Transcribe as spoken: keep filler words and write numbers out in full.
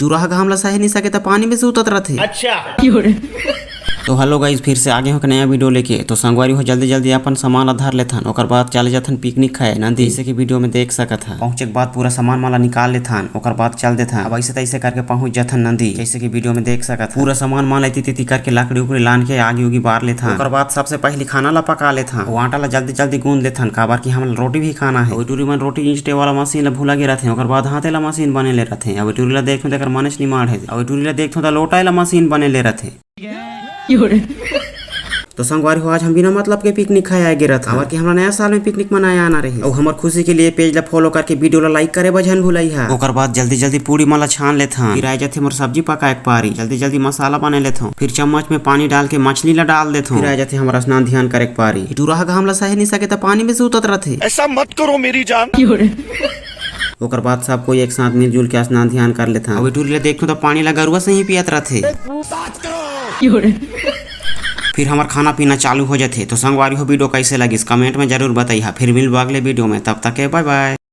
टुरा ह घाम ला सहे नइ सके त पानी में सूतत रथे। अच्छा। तो हेलो गाइस, फिर से आगे हो एक नया वीडियो लेके। तो संगवारी हो, जल्दी जल्दी अपन सामान ला धर लेथन, ओकर बाद चले जाथन पिकनिक खाए नंदी। जैसे कि वीडियो में देख सकत ह, पहुंचे के बाद पूरा सामान मन ला निकाल लेथन, ओकर बाद चल देथन। अब ऐसे तैसे करके पहुंच जाथन नंदी। जैसे कि वीडियो में देख सकत ह, पूरा सामान मन ला इति तिति करके लकड़ी उकड़ी लान के आगी उगी बार लेथन। ओकर बाद सबसे पहली खाना ला पका लेथन। वो आटा ला जल्दी जल्दी गूंद लेथन, काबर कि हमन ला रोटी भी खाना है। वो टूरी मन रोटी इंचटे वाला मशीन ला भुला गे रथे, ओकर बाद हाथे ला मशीन बने ले रथे। अब टूरी ला देखथों तेकर मनेच निमाड़ है। अब टूरी ला देखथों त लोटा ला मशीन बने ले रथे। तो संगवारी हो, आज हम बिना मतलब के पिकनिक खाए आए गे रथन, काबर कि हमरा नया साल में पिकनिक मनाए आना रही। अउ हमर खुशी के लिए पेज ला फॉलो करके वीडियो ला लाइक करे बर झन भुलई हा। ओकर बाद जल्दी जल्दी पूड़ी मन ला छान लेथन, फिर आ जाथे मोर सब्जी पकाए के पारी। जल्दी जल्दी मसाला बने लेथों, फिर चम्मच में पानी डाल के मछली ला डाल देथों, फिर आ जाथे हमर स्नान ध्यान करे के पारी। टुरा ह घाम ला सहे नइ सके त पानी में सूतत रथे। ऐसा मत करो मेरी जान। ओकर बाद सब कोई एक साथ मिलजुल के स्नान ध्यान कर लेथन। अउ टूरी ला देखथों त पानी ला गरुआ सही पियत रथे। फिर हमर खाना पीना चालू हो जाथे। तो संगवारी हो, वीडियो कैसे लगिस कमेंट में जरूर बताइहा। फिर मिलबो अगले वीडियो में, तब तक के बाय बाय।